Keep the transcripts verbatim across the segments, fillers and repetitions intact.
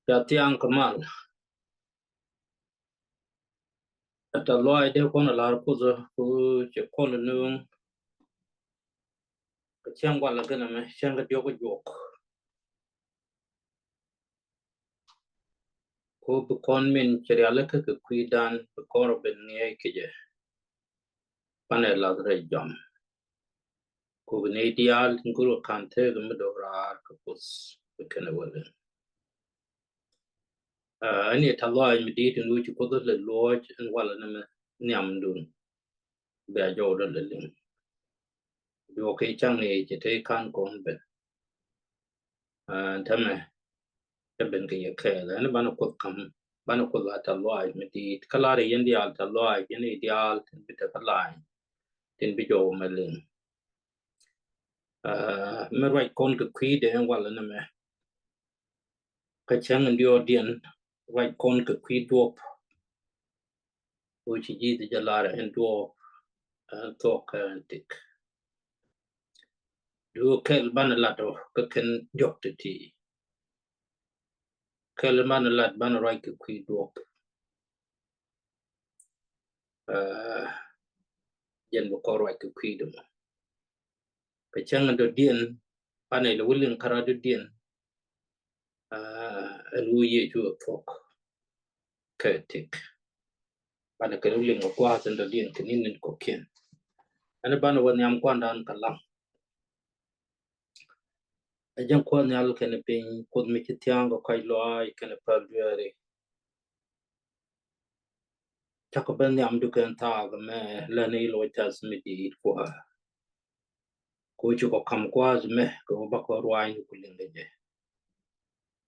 Ca thiaŋ kɛ mal. Ɛ tɛth lɔaac dee kɔn ɛ lar Kuoth ɛ, ku cɛ kɔn ɛ nööŋ. Kɛ cäŋ walɛ kɛn ɛmɛ, cäŋ kɛ diɔ̱k kä juɔk. Ku bi kɔn min cɛ rialikä kɛ kui̱dan, bi kɔn rɔ ben ŋi̱eec kɛ jɛ. Banɛ lath rɛy jɔam. Ku bi nɛy diaal tin go̱o̱r kɛ ka̱n tëëkɛ mi do̱raar kɛ Kuoth bi kɛn ɛ wä liŋ. Aa, ɛn i̱ tɛth lɔaac mi di̱i̱t in wi̱c Kuoth lɛ luɔc ɛn walɛ ni mɛ nhiamdun. Bia jɔwdä lɛ liŋ. Juɔk kɛ cäŋ i̱ cɛ te ka̱n kɔn ben. Aa, tämɛ cɛ ben kɛ yɛ kɛɛl. Ɛn banɛ Kuoth ka̱m, banɛ Kuoth la tɛth lɔaac mi di̱i̱t. Kä lar yɛn diaal tɛth lɔaac, yɛn i̱ diaal tin bi tekɛ lany, tin bi jɔw mɛ liŋ. Aa, mi ruac kɔn kɛ kui̱dɛ ɛn walɛ ni mɛ. Kä cäŋ in diɔɔdiɛn ruac kɔn kɛ kui̱ duɔ̱ɔ̱p. Ku ci Ji̱thɛ jɛ lar ɛn duɔ̱ɔ̱p, ɛn thuɔ̱k kɛ ɛn tik. Duŋ kɛl banɛ lat ɔ kä kɛn diɔ̱k ti̱ti̱. Kɛl banɛ lat banɛ ruac kɛ kui̱ duɔ̱ɔ̱p. Aa, jɛn bi kɔn ruac kɛ kui̱dɛ mɔ. Kɛ cäŋ in dɔ̱diɛn banɛ lɛ wä liŋ kärɔa dɔ̱diɛn. Aa, ɛn ɣöö Yecu ɛ thuɔ̱k kɛ tik. Banɛ kɛ wä liŋ ɛ gua̱a̱th in dɔ̱diɛn kɛ ni̱n in kɔ̱kiɛn. Ɛn banɛ wä nhiam Kua̱ndan kɛ laŋ. Ɛ jɛn Kuoth Nhial kɛnɛ piny, Kuoth mi ci thia̱a̱ŋ kɛ kɔ̱a̱c lɔaac kɛnɛ päl dueeri. Cakɔ ben nhiamdu kɛn thaak ɛmɛ, lɛn i̱ lɔc tɛth mi di̱i̱t Kuäär. Ku ci kɔ ka̱m gua̱a̱th ɛmɛ kɛ ɣöö bakɔ ruaacni ku liŋ kɛ jɛ.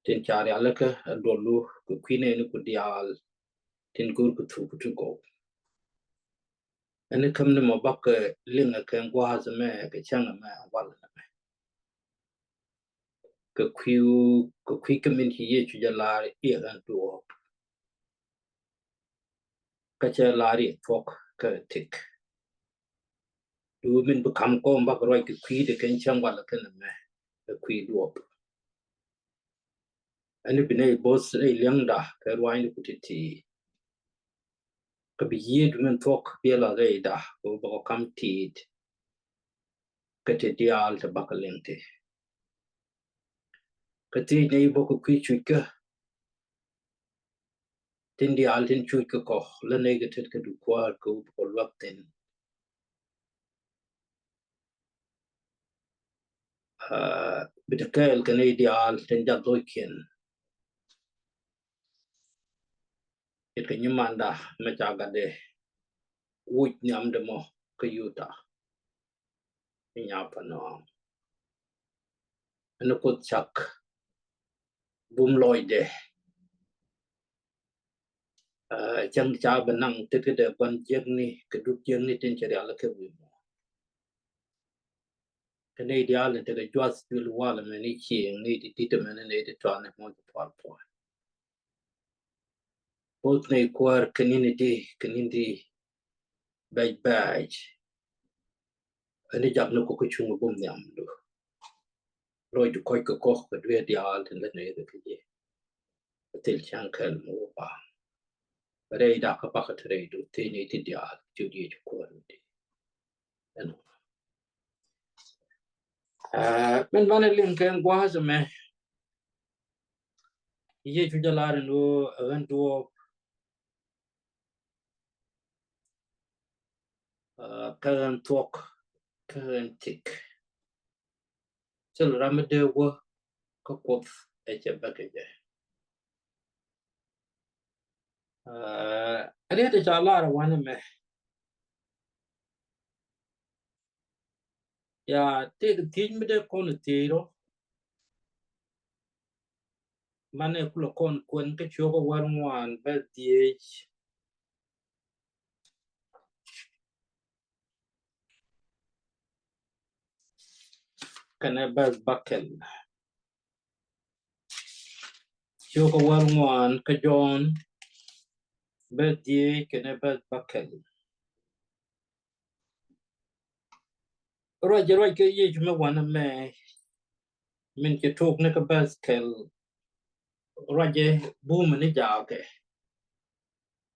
Tin ca rialikä ɛ duɔlu kɛ kui̱ nɛɛni ku diaal tin go̱o̱r kɛ thuk ti gɔw. Ɛn i̱ käm ni mɔ bakɔ liŋ ɛ kɛ gua̱a̱th ɛmɛ kɛ cäŋ ɛmɛ walɛ nɛmɛ. Kɛ kui̱, kɛ kui̱ kä min ci Yecu jɛ lar i̱ ɣän duɔ̱ɔ̱p. Kä cɛ lar i̱ thuɔ̱k kɛ tik. Duŋ min bi ka̱m kɔn bakɔ ruac kɛ kui̱dɛ kɛn cäŋ walɛ kɛn ɛmɛ, kɛ kui̱ duɔ̱ɔ̱p. Ɛn i̱ bi nɛy bo̱th rɛy li̱eŋda kɛ ruaacni ku ti̱ti̱. Kä bi Yiëëdu min thuɔ̱k bi ɛ la̱th rɛyda kɛ ɣöö bakɔ ka̱m ti̱i̱t. Kä ti diaal ti bakɔ liŋ ti. Kä thiec nɛy bä kɛ kui̱ cuc kä. Tin diaal tin cuc kä kɔ lä nɛy kɛ tet kä du Kuäär kɛ ɣöö bakɔ luäk thi̱n. Aa, bi te kɛɛl kɛ nɛy diaal tin jath lo̱ckiɛn. Ce̱tkɛ nyimanda mɛ ca gatdɛ wuc nhiamdɛ mɔ kä Utah. I̱ nya panɔɔŋ. Ɛn Kuoth cak bum lɔcdɛ. Aa, cäŋ ca bi naŋ tetkɛ dee gua̱n jiäkni kɛ dup jiäkni tin cɛ rialikä wi̱i̱ muɔ̱ɔ̱n. Kɛ nɛy diaal in tekɛ juath duël walɛ mɛni cieŋ, nɛy ti di̱t mɛni, nɛy ti tɔani mɔ ti pual pual. Bo̱th nɛy Kuäär kɛ ni̱n i̱di kɛ ni̱n i̱di bɛc bɛc. Ɛn i̱ jak ni kɔ kä cuŋ bum nhiamdu. Lɔcdu kɔc kɛ kɔ kɛ duee diaal tin lät nɛy kɛ kɛ jɛ. Thil cäŋ kɛl mi wä ba. Rɛyda kä bakɔ te rɛydu thiec nɛy ti diaal ti diec Kuäär mi di. Ɛn. Aa, min banɛ liŋ kɛ gua̱a̱th ɛmɛ. Yecu jɛ lar ɛn ɣöö ɛ ɣän duɔ̱ɔ̱p. Aa, kä ɣän thuɔ̱k, kä ɣän tik. Thil ram mi dee wä kä Kuoth ɛ cɛ bä kɛ jɛ. Aa, riet ca lar wanɛ mɛ. Ya, tëëkɛ thiec mi dee kɔn thiec rɔ. Manɛ kulɛ kɔn kuɛn kä ciökä wäl ŋuan bɛ dhiec. Kɛnɛ bɛth bäkɛl. Ciökä wäl ŋuan kä Jɔ̱ɔ̱n bɛth dhiec kɛnɛ bɛth bäkɛl. Ruac, ruac kɛ Yecu mi wanɛ mɛ min ci tok ni kä bɛth kɛl. ruacɛ bum ni jaakɛ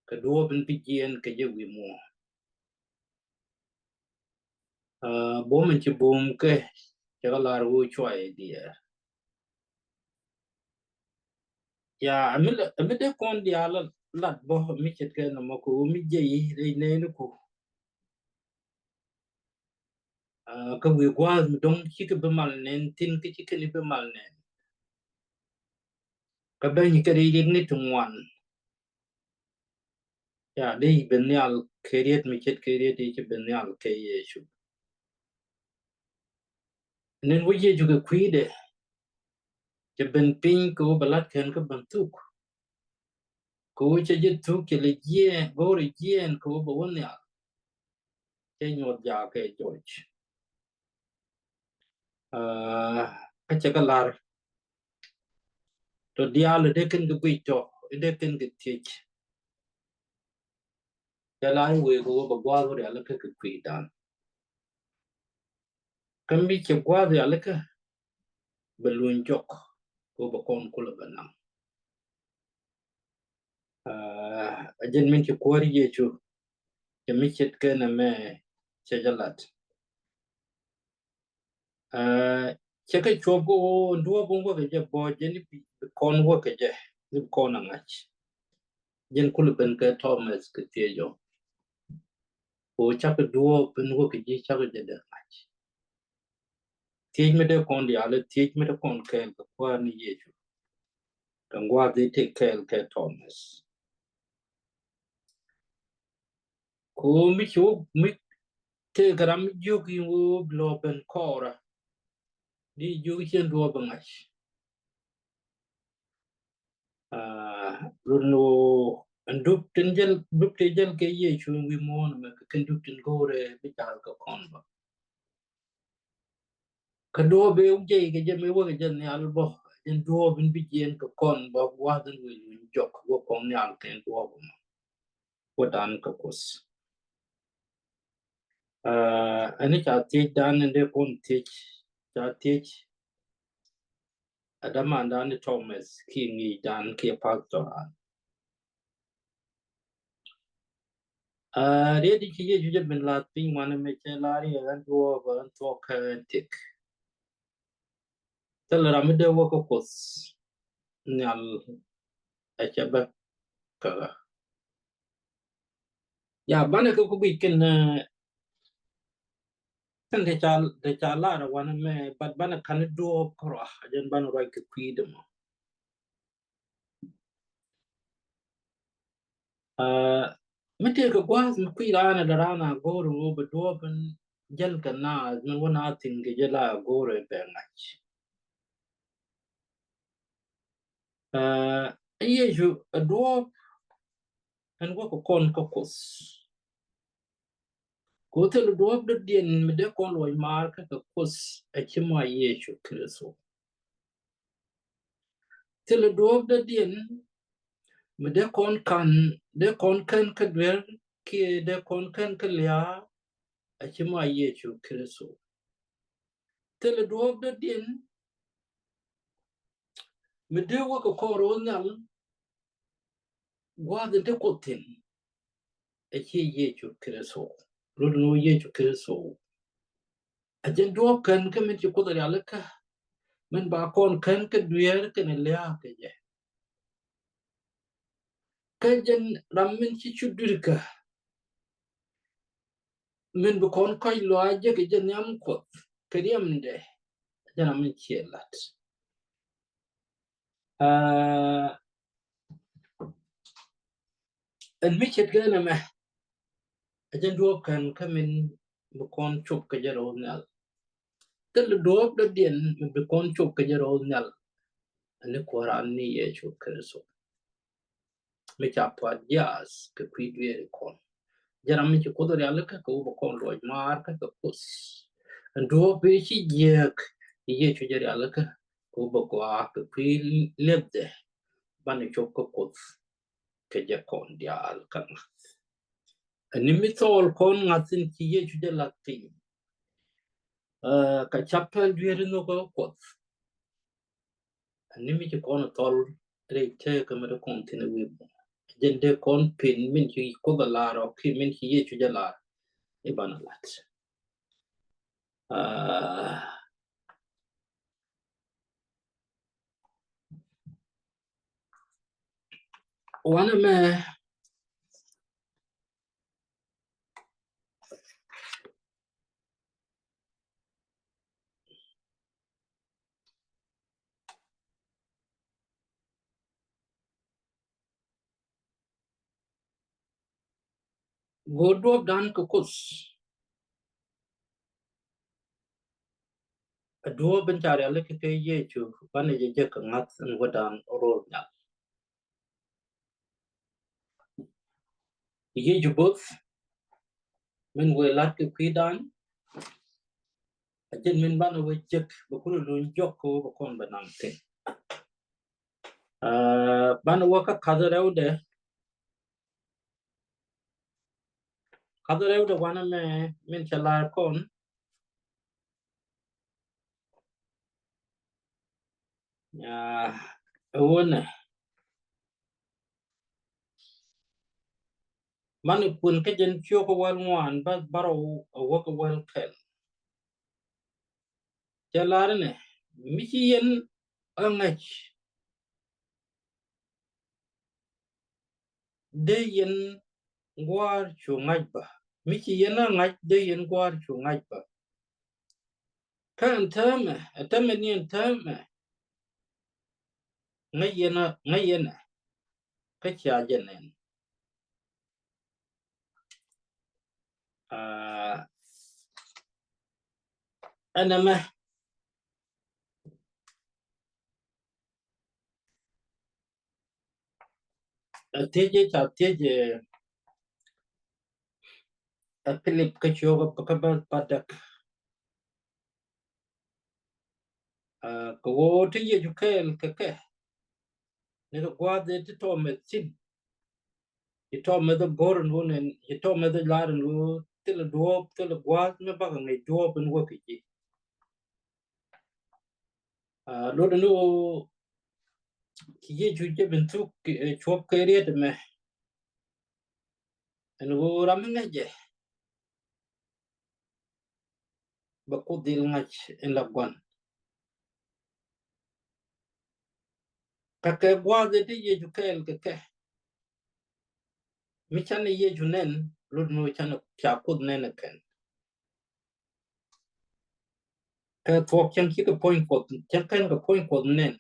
kɛ duɔ̱ɔ̱p in bi jiɛɛn kɛ jɛ wi̱i̱ muɔ̱ɔ̱n. Aa, bum in ci bum kɛ cɛ kɛ lar wee cuay diɛɛr. Ya, ɛ mi lɛ, ɛ mi dee kɔn diaal lat bä mi ce̱tkɛ nɔmɔ kɛ ɣöö mi jiɛc rɛy nɛɛni ku. Aa, kä wi̱i̱ gua̱a̱th mi dɔ̱ŋ cikɛ bi mal nɛn thi̱n kä cikɛ ni bi mal nɛn. Kä ben kɛ riɛk ni ti ŋuan. Ya, dee ben nhial kɛ riet mi ce̱tkɛ riet i̱ ci ben nhial kɛ Yecu. Nɛn wä Yecu kɛ kui̱dɛ. Cɛ ben piny kɛ wä bɛ lat kɛn kä ben thuk. Kɛ wä cɛ jɛ thuk cɛ lɛ jiɛɛn, go̱o̱rɛ jiɛɛn kɛ wä bɛ wä nhial. Cɛ nyuɔth jaakɛ jɔc. Aa, kä cɛ kɛ lar. Tɔ diaal dee kɛn kɛ guic tɔ, dee kɛn kɛ thiec. Cɛ lar wee kɛ wä bɛ gua̱a̱th wä rialikä kɛ kui̱dan. Kä mi cɛ gua̱a̱th rialikä bɛ luny jɔk kɛ wä bɛ kɔn kulɛ bɛ naŋ. Aa, a jɛn min ci kuäär Yecu cɛ mi ce̱tkɛ nɛmɛ cɛ jɛ lat. Aa, cɛ kɛ cuɔp kɛ ɣöö duɔ̱ɔ̱p in wäkɛ jɛ bä jɛn i̱ bi kɔn wäkɛ jɛ ni bi kɔn a ŋa̱c. Jɛn kulɛ ben kɛ Thomas kɛ thiec ɔ. Kɛ ɣöö cakɛ duɔ̱ɔ̱p in wäkɛ ji̱ cakɛ jɛ dee ŋa̱c. Thiec mi dee kɔn diaal i̱ thiec mi dee kɔn kɛɛl kɛ kuäär ni Yecu. Kɛ gua̱a̱th i̱ tëë kɛɛl kɛ Thomas. Kɛ ɣöö mi ci wä mi tëëkɛ ram mi jiök in wee wä bi lɔ ben kɔɔrä. Di jiök cien duɔ̱ɔ̱p bi ŋa̱c. Aa, run wä ɛn dup tin jäl, dup tin jäl kɛ Yecu in wi̱i̱ muɔ̱ɔ̱n mɛ kɛ kɛn dup tin go̱o̱rɛ bi ja̱l kɛ kɔn bä. Kä duɔ̱ɔ̱p ëë wä jiɛc kɛ jɛ mëë wäkɛ jɛ nhial bä, jɛn duɔ̱ɔ̱p in bi jiɛɛn kɛ kɔn bä gua̱a̱th in wëë luny jɔk wä kɔn nhial kɛn duɔ̱ɔ̱p mɔ. Wä dan kɛ Kuoth. Aa, ɛn i̱ ca thiec dan in dee kɔn thiec, ca thiec. Ɛ dämandan ni Thomas kiɛ ŋi̱i̱cdan kiɛ pastor an. Aa, riet i̱ ci Yecu jɛ ben la̱th piny wanɛ mɛ cɛ lar yɛ ɣän duɔ̱ɔ̱p ɣän thuɔ̱k kä ɣän tëk. Thilɛ ram mi dee wä kä Kuoth nhial ɛ cɛ bä kä ɣä. Ya banɛ kɛ ku guic kɛn, ɛ, kɛn te ca, te ca lar wanɛ mɛ, but banɛ kan duɔ̱ɔ̱p kärɔa, jɛn banɛ ruac kɛ kui̱dɛ mɔ. Aa, mi tëëkɛ gua̱a̱th mi kui̱ raan ɛ dɛ raan a go̱o̱r ɣöö bɛ duɔ̱ɔ̱p in jäl kɛ naath min wä naath thi̱n kɛ jɛ la a go̱o̱r ɛ bɛ ŋa̱c. Aa, Yecu ɛ duɔ̱ɔ̱p ɛn wäkɛ kɔn kä Kuoth. Kɛ ɣöö thilɛ duɔ̱ɔ̱p dɔ̱diɛn mi dee kɔn luɔc maar kä kɛ Kuoth ɛ ci ma Yecu Kritho. Thilɛ duɔ̱ɔ̱p dɔ̱diɛn mi dee kɔn kan, dee kɔn kän kä duer kiɛ dee kɔn kän kä lia̱a̱ ɛ ci ma Yecu Kritho. Thilɛ duɔ̱ɔ̱p dɔ̱diɛn mi dee wäkɛ kɔn ro̱o̱ nhial gua̱a̱th in te Kuoth thi̱n ɛ ci Yecu Kritho. Rut ni wä Yecu Kritho. A jɛn duɔ̱ɔ̱p kän kä min ci Kuoth rialikä min ba kɔn kän kä duer kɛnɛ lia̱a̱ kɛ jɛ. Kä jɛn ram min ci cu dui̱rkä min bi kɔn kɔc lɔaac jek kɛ jɛ nhiam Kuɔth kɛ riɛmdɛ. Jɛn ram min ciɛ lat. Aa, ɛn mi ce̱tkɛ nɛmɛ a jɛn duɔ̱ɔ̱p kän kä min bi kɔn cop kɛ jɛ rɛw nhial. Thilɛ duɔ̱ɔ̱p dɔ̱diɛn mi bi kɔn cop kɛ jɛ rɛw nhial. Ani Kuäär an ni Yecu Kritho mi ca pua̱t jiaath kɛ kui̱ dueeri kɔn. Jɛn ram mi ci Kuoth rialikä kɛ wä bɛ kɔn luɔc maar kä kɛ Kuoth. Ɛn duɔ̱ɔ̱p ëë ci jiääk i̱ Yecu jɛ rialikä kɛ wä bɛ gɔaa kɛ kui̱ liɛpdɛ banɛ cop kä Kuoth kɛ jɛ kɔn diaal kä ŋa̱th. Ɛn ni mi thɔɔl kɔn ŋa̱th in ci Yecu jɛ la̱th piny. Aa, kɛ ca̱p pɛl dueeri nhök kä Kuɔth. Ɛn ni mi ci kɔn thɔl rɛy tëëkä mi dee kɔn thi̱n ɛ wi̱i̱ bum. Jɛn dee kɔn pin min ci Kuoth ɛ lar ɔ kiɛ min ci Yecu jɛ lar i̱ banɛ lat. Ah, wanɛ mɛ Go̱o̱r duɔ̱ɔ̱pdan kɛ Kuoth. Ɛ duɔ̱ɔ̱p in ca rialikä kɛ Yecu banɛ jɛ jek kɛ ŋa̱th in wädan ro̱o̱l nhial. Yecu bo̱th min wëë la̱t kɛ kui̱dan. A jɛn min banɛ wëë jek bɛ kulɛ luny jɔk kɛ wä bɛ kɔn bɛ naŋ thi̱n. Ah, banɛ wä kä ka̱th rɛwdɛ. Ka̱th rɛwdɛ wanɛ mɛ min cɛ lar kɔn. Ah, ɛ wunɛ. Manɛ kun kä jɛn ciök kä wäl ŋuan bä bärɔw ɛ wäk ɛ wäl kɛl. Cɛ lar inɛ mi ci yɛn ɛ ŋäc dee yɛn gua̱a̱r cu ŋa̱c bä. Mi ci yɛn ɛ ŋa̱c dee yɛn gua̱a̱r cu ŋa̱c bä. Kä ɛn täämɛ, ɛ täämɛ ni ɛn täämɛ. Ŋäc yɛn ɛ, ŋäc yɛn ɛ. Kä cia jɛ nɛn. Ah, ɛn ɛmɛ. Ɛ thiec ca thiec ɛ Pilip kä ciök kä bä bä däk. Ah, kɛ ɣöö ti Yecu kɛɛl kɛ kɛ. Ni kɛ gua̱a̱th ëë ti tɔmɛ thi̱n. Ci tɔmɛ dhɛ go̱r in ɣöö nɛn, ci tɔmɛ dhɛ lar in ɣöö thilɛ duɔ̱ɔ̱p, thilɛ gua̱a̱th mi bakɛ ŋäc duɔ̱ɔ̱p in wäk kɛ ji̱. Ah, luɔt ni ɣöö ci Yecu jɛ ben thuk, eh, cuɔp kɛ riet ɛmɛ. Ɛn ɣöö ram mi ŋäc jɛ bɛ Kuoth dhil ŋa̱c in la gua̱n. Kä kɛ gua̱a̱th ëë ti Yecu kɛɛl kɛ kɛ. Mi canɛ Yecu nɛn, luɔt ni ɣöö canɛ ca Kuoth nɛn ɛ kɛn. Kɛ thuɔ̱k cäŋ cikɛ puɔ̱ny Kuɔth, cäŋ kɛn kɛ puɔ̱ny Kuɔth nɛn.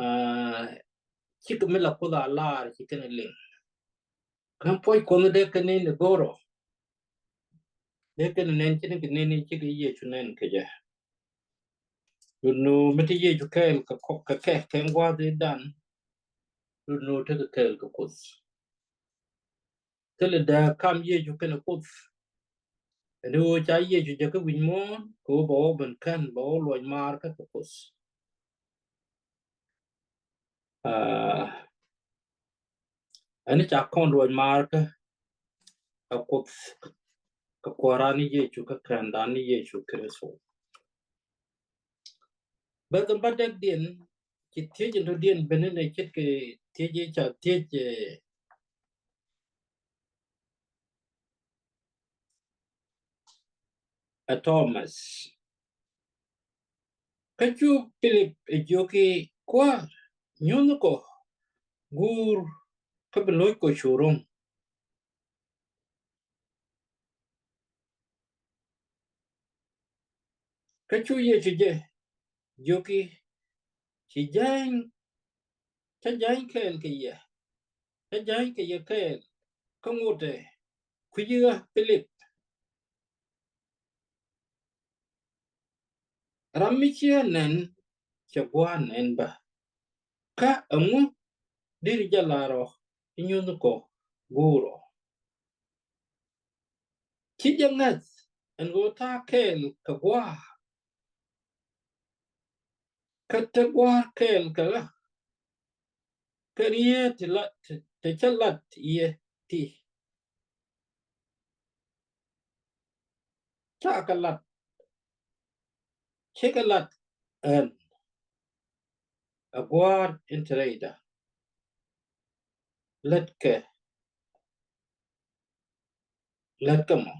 Ah, cikɛ mi la Kuoth a lar ci kɛn liŋ. Kɛn puɔ̱ny Kuɔth dee kɛn ni go̱o̱rɔ. Dee kɛn nɛn ci ni kɛ nɛn ni cikɛ Yecu nɛn kɛ jɛ. Luɔt ni ɣöö mi ti Yecu kɛɛl kɛ kɛ kɛ kɛn gua̱a̱th i̱ dan. Luɔt ni ɣöö tekɛ kɛɛl kɛ Kuoth. Thilɛ dääk kam Yecu kɛnɛ Kuoth. Ɛn ɣöö ca Yecu jɛ kä wi̱c muɔ̱ɔ̱n kɛ ɣöö bɛ wä ben kän bɛ wä luɔc maar kä kɛ Kuoth. Ah, ɛn ca kɔn luɔc maar kä kɛ Kuoth kɛ Kuääran ni Yecu kä kändan ni Yecu Kritho. Bɛ dhɛ bä däkdiɛn ci thiec in dɔ̱diɛn ben inɛ ce̱tkɛ thiec i̱ ca thiec, eh, ɛ Tɔmɛth. Kä cu Pilip ɛ jiök i̱, Kuäär, nyuthni kɔ guur kä bi lo̱c kɔ cu ro̱ŋ. Kä cu Yecu jɛ jiök i̱, Ci jäny, cä jäny kɛɛl kɛ yɛ, cä jäny kɛ yɛ kɛɛl, kä ŋotɛ kui̱ci ɣä Pilip. Ram mi ciɛ nɛn cɛ gua̱a̱r nɛn bä. Kä ɛŋu deri jɛ lar ɔ i̱ nyuthni kɔ guur ɔ? Ci jɛ ŋäth ɛn ɣöö ta̱a̱ kɛɛl kɛ gua̱a̱r. Kä te gua̱a̱r kɛɛl kɛ ɣä. Kɛ riee ti lat, ti cä lat yɛ ti. Ca kɛ lat. Cikɛ lat ɛn. a gua̱a̱r in te rɛydä. Lät kɛ, lät kɛ mɔ.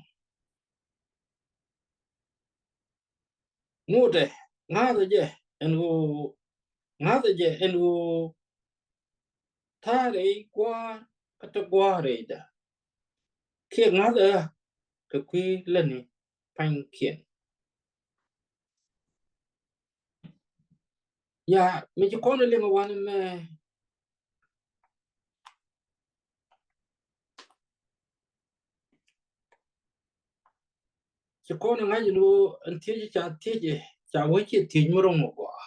Ŋotdɛ ŋa̱thä jɛ ɛn ɣöö, ŋa̱thä jɛ ɛn ɣöö tha̱a̱ rɛy gua̱a̱r kä te gua̱a̱r rɛydä. Kiɛ ŋa̱thä kɛ kui̱ lätni pa̱nykiɛn. Ya, mi ci kɔn liŋ wanɛ mɛ. Ci kɔn ŋa̱c ni ɣöö ɛn thiec ca thiec, ca wee ci thiec mi ro̱ŋ a gɔaa.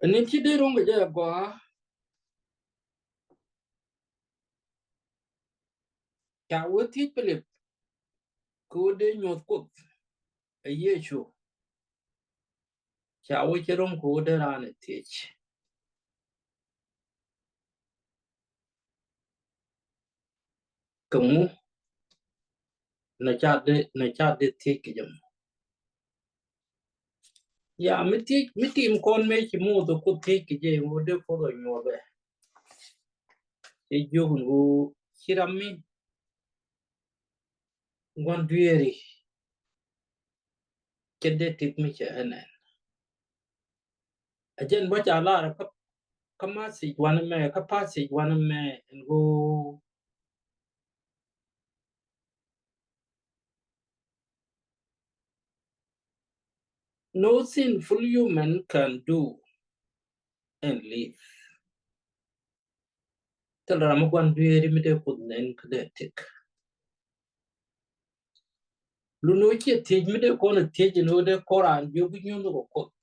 Ɛn in ci dee ro̱ŋ kɛ jɛ a gɔaa. Ca wee thiec Pilip kɛ ɣöö dee nyuɔ̱th Kuoth ɛ Yecu. Ca wee cɛ ro̱ŋ kɛ ɣöö dee raan ɛ thiec. Kɛ ŋu? Nɛ ca dee, nɛ ca dee thiec kɛ jɛ mɔ. Ya, mi thiec, mi tim kɔn mëë ci Muthɛ Kuoth thiec kɛ jɛ ɣöö dee Kuoth ɛ nyuɔ̱thɛ. Cɛ jiök ni ɣöö ci ram mi gua̱n dueeri cɛ dee tik mi cɛ ɛ nɛn. A jɛn bä ca lar kä, kä message wanɛ mɛ, kä passage wanɛ mɛ ɛn ɣöö no sinful human can do and live. Thil ram mi gua̱n dueeri mi dee Kuoth nɛn kä dee tik. Lun ɣöö ciɛ thiec mi dee kɔn ɛ thiec ɛn ɣöö dee kɔn raan jiök bi nyuɔ̱th kɛ Kuoth.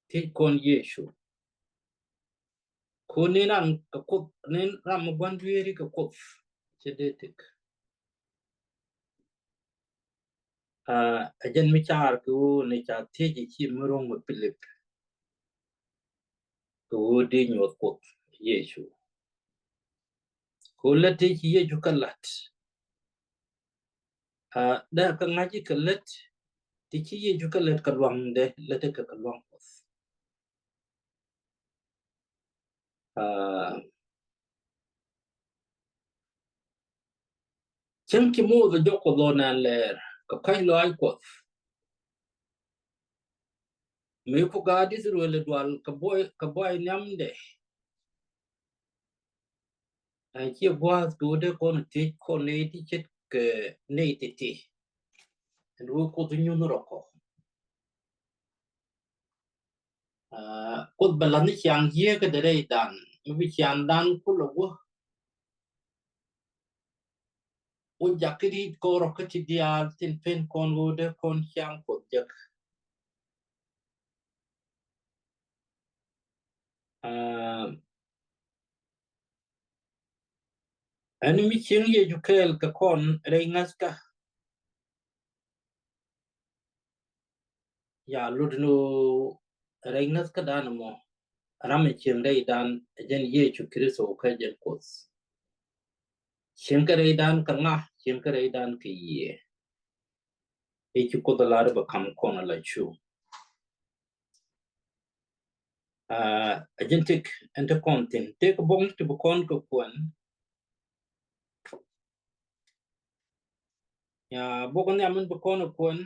Thiec kɔn Yecu. Kɛ ɣöö ni ran kɛ Kuoth, ni ram mi gua̱n dueeri kɛ Kuoth. Cɛ dee tik. Aa, ɛ jɛn mi car kɛ ɣöö ni ca thiec i̱ ci mi ro̱ŋ mɛ Pilip. Kɛ ɣöö dee nyuɔ̱th Kuoth Yecu. Kɛ ɣöö lät ti ci Yecu kɛ la̱t. Aa, dee kɛ ŋa̱c i̱ kɛ lät ti ci Yecu kɛ lät kɛ lua̱ŋdɛ, lät ti kɛ kɛ lua̱ŋ Kuɔth. Aa, cäŋ ci Muthɛ jɔk Kuoth ɣɔn ɛn lɛɛr kɛ kɔ̱a̱c lɔaac Kuɔth. Mëë ku gaat Ithɛrɛl ɛ dual kɛ buɔy, kɛ buɔy nhiamdɛ. Ɛn ciɛ gua̱a̱th kɛ ɣöö dee kɔn thiec kɔn nɛy ti ce̱tkɛ nɛy ti̱ti̱. Ɛn ɣöö Kuoth nyuth rɔ kɔ. Aa, Kuoth bɛ la̱th ni ciaŋ yieekä dee rɛydan mi bi ciaŋdan kulɛ wä. Wä jakä ri̱t kɔn rɔ kä ti diaal tin pen kɔn ɣöö dee kɔn ciaŋ Kuoth jek. Aa, ɛn mi cieŋ Yecu kɛɛl kɛ kɔn rɛy ŋäthkä. Ya lut ni rɛy ŋäthkädan mɔ, ram mi cieŋ rɛydan ɛ jɛn Yecu Kritho kä jɛn Kuoth. Cieŋ kä rɛydan kä ŋa? Cieŋ kä rɛydan kä yiëë. I̱ ci Kuoth lar bɛ ka̱m kɔn ala cu. Aa, a jɛn tëk ɛn te kɔn thi̱n. Tëk bok ti bi kɔn kɛ kuɛn. Ya, bok nhiam in bi kɔn kɛ kuɛn.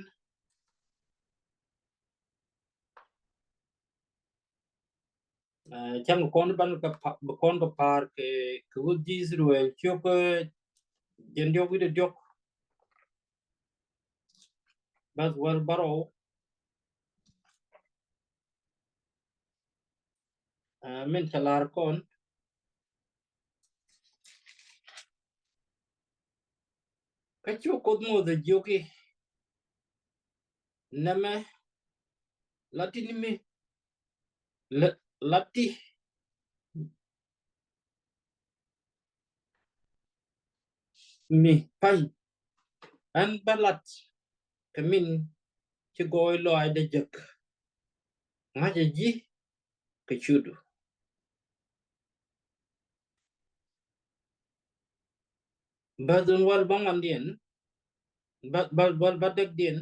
Aa, cäŋ kɔn ban kɛ pa-, bi kɔn kɛ pa̱a̱r kɛ, kɛ wut ji̱ Ithɛrɛl ciök, aa, jɛn diɔk wi̱cdɛ diɔk. Bäth wäl bärɔw. Aa, min cɛ lar kɔn. Kä cu Kuoth Muthɛ jiök i̱, nɛmɛ, la̱t ti ni mi, la-, la̱t ti mi pa̱ny. Ɣän bä la̱t kɛ min ci gɔɔy lɔaacdä jek. Ŋa̱cä ji̱ kɛ ciötdu. Bäth in wäl bäŋuandiɛn, bäth, bäth, bäth, bäth däkdiɛn,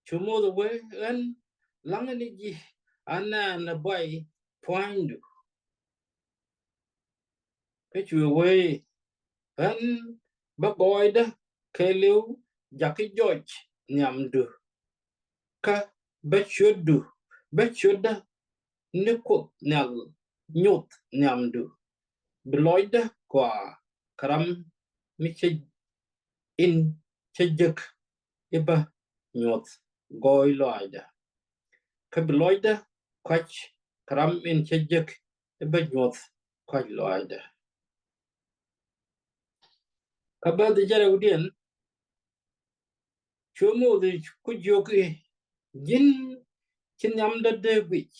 Cu Muthɛ wee, ɣän la̱ŋä ni ji̱ an nɛnɛ buay pua̱nydu. Kä cuɛ wee, ɣän bä gɔɔydä kɛɛliw jakä jɔc nhiamdu. Kä bä ciötdu, bä ciötdä ni Kuoth Nhial nyoth nhiamdu. Bi lɔcdä kɔaa kɛ ram mi cä in cä jek i̱ bä nyuɔth gɔɔy lɔaacdä. Kä bi lɔcdä kɔ̱a̱c kɛ ram in cä jek i̱ bä nyuɔth kɔ̱a̱c lɔaacdä. Kä bä dhi jɛ rɛwdiɛn, cuɛ Muthɛ ku jiök i̱, ji̱n ci nhiamdä dee guic,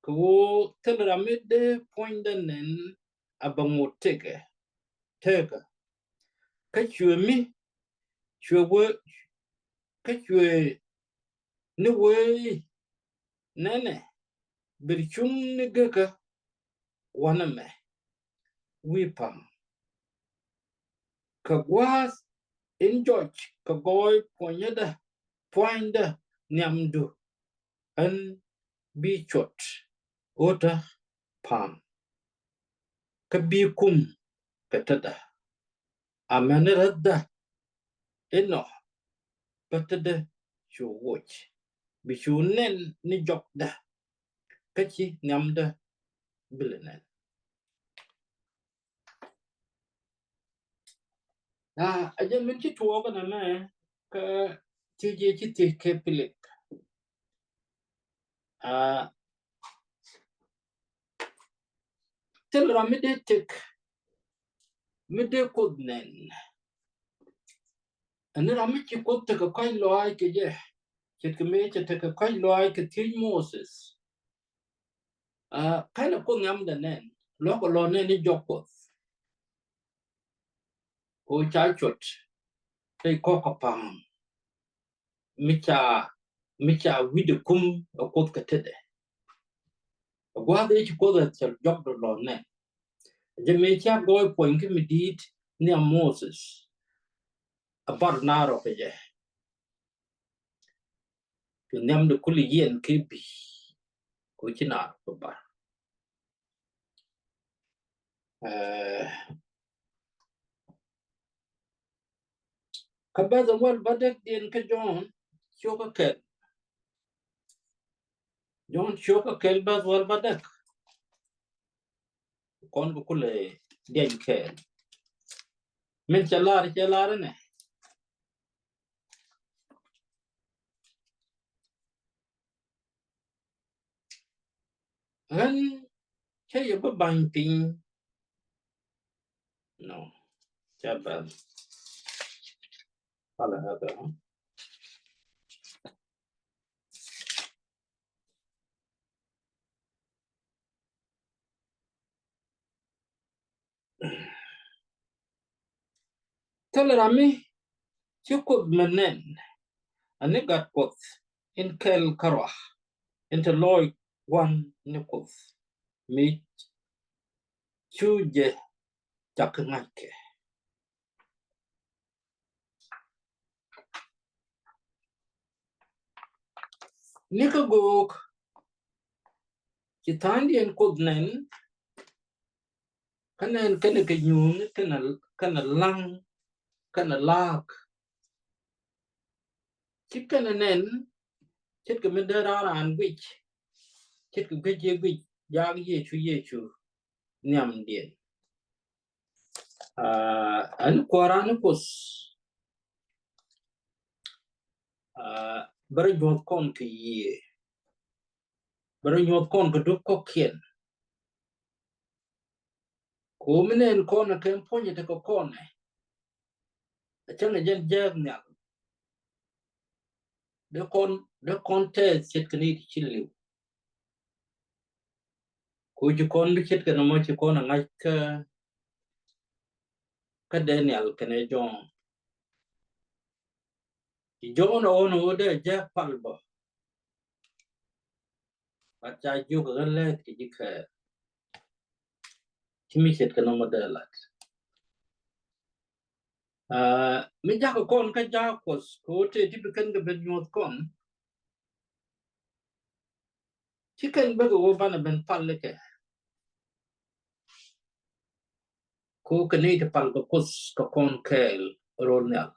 kɛ ɣöö thil ram mi dee puɔ̱nydä nɛn a bä ŋot tëkɛ, tëkä. Kä cuɛ mi, cuɛ wee, kä cuɛ ni wee i̱, nɛnɛ, ber cuŋni gekä wanɛ mɛ wi̱i̱ pa̱a̱m. Kɛ gua̱a̱th in jɔc kɛ gɔɔy puɔ̱nyädä, pua̱nydä nhiamdu, ɣän bi cuɔt ɣöötä pa̱a̱m. Kä bi kum kɛ tetdä. Amäni räthdä inɔ bä tetdä cu woc, bi cu nɛn ni jɔkdä, kä ci nhiamdä bi lɛ nɛn. Aa, a jɛ min ci tuɔɔk nɛmɛ kä thiec, ci thiec kɛ Pilip. Aa, thil ram mi dee tëk, mi dee Kuoth nɛn. Ɛn ram mi ci Kuoth tekɛ kɔ̱a̱c lɔaac kɛ jɛ, ce̱tkɛ mëë cɛ tekɛ kɔ̱a̱c lɔaac kɛ thiec Moses. Aa, /kenɛ Kuoth nhiamdɛ nɛn, luɔ̱kɛ lɔ nɛn i̱ jɔk Kuɔth. Kɛ ɣöö ca cuɔt rɛy kɔ̱kä pa̱a̱m mi ca, mi ca wi̱cdɛ kum ɛ Kuoth kɛ tetdɛ. Ɛ gua̱a̱th ëë ci Kuoth ɛ thil jɔkdɛ lɔ nɛn. Jɛ mëë ca gɔɔy puɔ̱ny kä mi di̱i̱t nhiam Moses, a bar naar rɔ kɛ jɛ. Cu nhiamdɛ kulɛ yiɛn kɛ bi̱i̱, kɛ ɣöö ci naar bä bar. Ɛɛ, kä bäth ɛ wäl bädäkdiɛn kä Jɔ̱ɔ̱n cio̱kä kɛl. Jɔ̱ɔ̱n cio̱kä kɛl bäth wäl bädäk. Kɔn kɛ kulɛ diany kɛɛl. Min cɛ lar, cɛ lar inɛ. Ɣän cä yɛ bä ba̱ny piny. No, cä bä. Ala hada. Thilɛ ram mi ci Kuoth mi nɛn, ani gat Kuɔth in kɛl kärɔa, in te lɔc gua̱n ni Kuoth mi cu jɛ cak ŋa̱ckɛ. Ni kä göök ci tha̱a̱ŋdiɛn Kuoth nɛn, kä nɛn kɛnɛ kɛ nyuuŋ, kɛnɛ, kɛnɛ la̱ŋ, kɛnɛ la̱a̱k. Ci kɛnɛ nɛn ce̱tkɛ mi dee raan raan guic, ce̱tkɛ guic yee guic jaak Yecu, Yecu nhiamdiɛn. Aa, ɛn kuääran ni Kuoth, aa, bɛ rɔ nyuɔ̱th kɔn kɛ yiëë, bɛ rɔ nyuɔ̱th kɔn kɛ dup kɔ̱kiɛn. Kɛ ɣöö mi nɛn kɔn ɛ kɛn puɔ̱nyɛ tekɛ kɔn ɛ, a cäŋ ɛ jɛn jääk nhial. Dee kɔn, dee kɔn tɛth ce̱tkɛ ni ti ci li̱w. Ku ci kɔn bi ce̱tkɛ nɔmɔ ci kɔn a ŋa̱c kä, kä Daniel kɛnɛ Jɔ̱ɔ̱n. Ci Jɔ̱ɔ̱n a ɣɔn a ɣöö dee jääk pal bä. Bat ca jiök ɣän lɛɛt kɛ ji̱ kɛɛl. Ci mi ce̱tkɛ nɔmɔ dee lat. Aa, mi jakä kɔn kä jaak Kuɔth kɛ ɣöö tëë ti bi kɛn kɛ ben nyuɔ̱th kɔn. Ci kɛn bek ɣöö banɛ ben pal ikɛ. Ko kɛ ni ti pal kɛ Kuoth kɛ kɔn kɛɛl ro̱l nhial.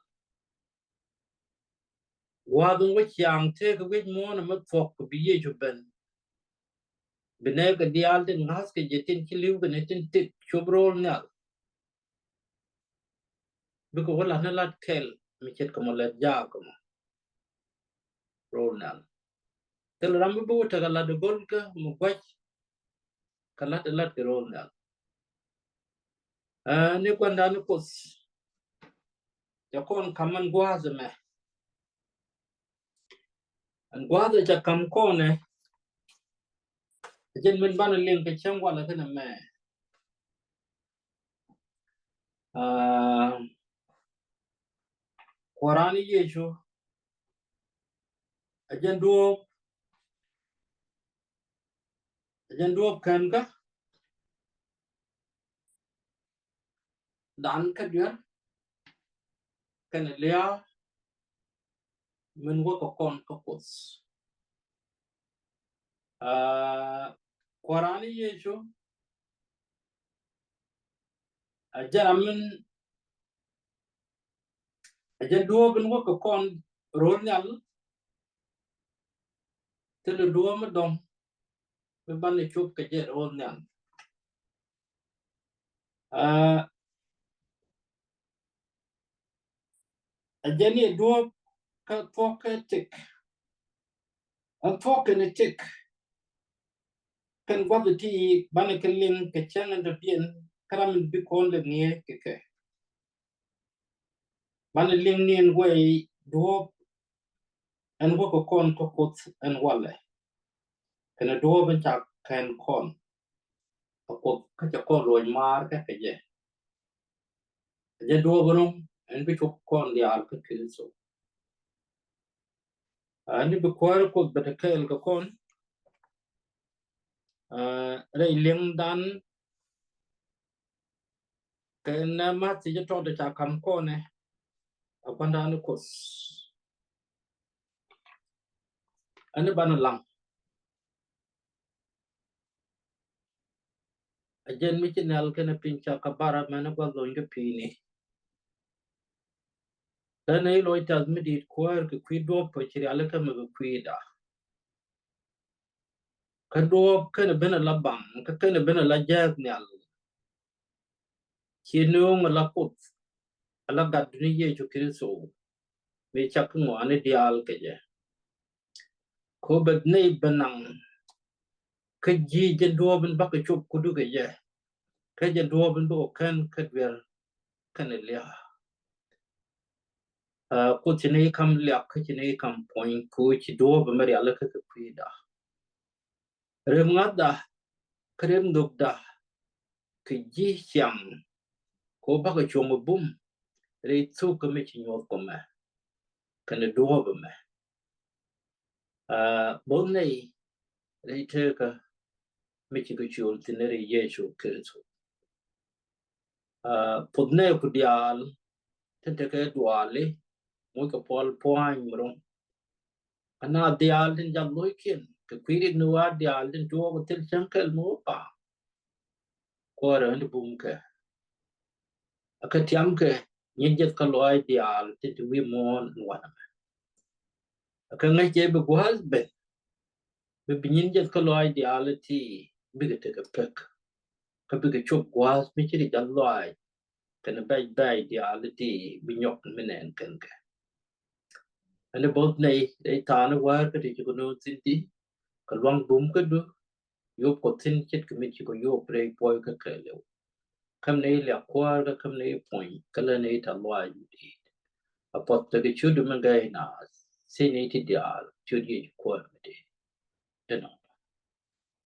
Gua̱a̱th in wä ciaŋ tëëk wi̱c muɔ̱ɔ̱n ɛmɛ thuɔ̱k kɛ bi Yecu ben. Bi nɛɛkɛ diaal tin ŋa̱thkɛ jɛ tin ci li̱w kɛnɛ tin tëk cop ro̱l nhial. Bikɛ wä lat ni lat kɛl mi ce̱tkɛ mɔ lɛt jaak kɛ mɔ ro̱l nhial. Thil ram mi bi wä tekɛ lat go̱lkä mi gua̱c kɛ lat lat kɛ ro̱l nhial. Ɛ, ni gua̱ndan ni Kuoth. Cɛ kɔn kam ɛn gua̱a̱th ɛmɛ. Ɛn gua̱a̱th ɛ cɛ kam kɔn ɛ. Ɛ jɛn min banɛ liŋ kɛ cäŋ walɛ kɛnɛ mɛ. Aa, Kua̱ran ni Yecu. Ɛ jɛn duɔ̱ɔ̱p. Ɛ jɛn duɔ̱ɔ̱p kɛn kä. Dan kä duer kɛnɛ lia̱a̱ min wä kɛ kɔn kä Kuoth. Aa, Kua̱ran ni Yecu a jɛn ram min a jɛn duɔ̱ɔ̱p in wä kɛ kɔn ro̱l nhial. Thilɛ duɔ̱ɔ̱p mi dɔ̱ŋ mi banɛ cop kɛ jɛ ro̱l nhial. Aa, ɛ jɛn ni duɔ̱ɔ̱p kä thuɔ̱k kɛ tëk. Ɛ thuɔ̱k kɛnɛ tëk. Kɛn gua̱th ti banɛ kɛ liŋ kɛ cäŋ ɛn dɔ̱diɛn kä ram in bi kɔn lɛ ŋi̱eec kɛ kɛ. Banɛ liŋ ni ɛn guɛy duɔ̱ɔ̱p ɛn wä kɛ kɔn kä Kuoth ɛn walɛ. Kɛnɛ duɔ̱ɔ̱p ɛn ca kɛn kɔn. Kä Kuoth kä cɛ kɔn ruɔ̱c maar kä kɛ jɛ. Ɛ jɛ duɔ̱ɔ̱p ɛn ɛn bi cop kɔn diaal kä Kritho. Aa, ni bi Kuäär Kuoth bɛ te kɛɛl kɛ kɔn. Aa, rɛy liŋdan kɛ nɛ math ci jɛ tɔt ca kam kɔnɛ. A gua̱ndan ni Kuoth. Ani banɛ laŋ. A jɛn mi ci nhial kɛnɛ piny ca ka bara mɛn a gua̱th lony kä pi̱i̱ni. Tɛn i̱ loc tɛth mi di̱i̱t Kuäär kɛ kui̱ duɔ̱ɔ̱p pä ci rialikä mi kɛ kui̱da. Kä duɔ̱ɔ̱p kɛnɛ ben a la baŋ kä kɛnɛ ben a la jääth nhial. Ci nööŋ a la Kuoth a la gat duni Yecu Kritho. Mi cak ŋuani diaal kɛ jɛ. Ko bɛ nɛy bɛ naŋ kä ji̱ jɛ duɔ̱ɔ̱p in bakɛ cop kudu kɛ jɛ. Kä jɛ duɔ̱ɔ̱p in bakɛ kɛn kä duer kɛnɛ lia̱a̱. Aa, Kuoth ci ni kam liak kä ci ni kam puɔ̱ny ko ci duɔ̱ɔ̱p in bɛ rialikä kɛ kui̱da. Rem ŋa̱thda kä rem nhökda kɛ ji̱ ciaŋ ko bakɛ cuɔ̱ŋ bum rɛy thuk kä mi ci nyuɔth kɔmɛ kɛnɛ duɔ̱ɔ̱p ɛmɛ. Aa, bo̱th nɛy rɛy tekä mi ci kɛ ciöl thi̱n rɛy Yecu Kritho. Aa, puɔth nɛy ku diaal tin tekɛ duaali muc kɛ puɔl pua̱ny mi ro̱ŋ. Ana diaal tin jath lo̱ckiɛn kɛ kui̱ rik ni wa diaal tin tuɔɔk kɛ thil cäŋ kɛl mi wä pa̱a̱m. Kuäärä ni bum kɛ a kɛ tiam kɛ nyin jeth kä lɔaac diaal tin ti wi̱i̱ muɔ̱ɔ̱n in wanɛ mɛ. A kɛ ŋäc jɛ bi gua̱a̱th ben bi bi nyin jeth kä lɔaac diaal ti bikɛ tekɛ pek. Kä bikɛ cop gua̱a̱th mi ci ri jath lɔaac kɛnɛ bɛc bɛc diaal ti bi nyɔk mi nɛn kɛn kɛ. Ɛn i̱ bo̱th nɛy rɛy thaani wäär kä ti ci kɛ no̱o̱ŋ thi̱n ti kɛ luaŋ bum kädu. Yop kɔ thi̱n ce̱tkɛ mi ci kɔ yop rɛy puɔy kä kɛɛliw. Käm ni liak kuäär kä käm ni puɔ̱ny kä lä ni ta luaac mi di̱i̱t. A puɔth tekɛ ciötdu mi gɛy naath thi̱n ni ti diaal ciöt Yecu kuäär mi di̱i̱t. Dee nɔ.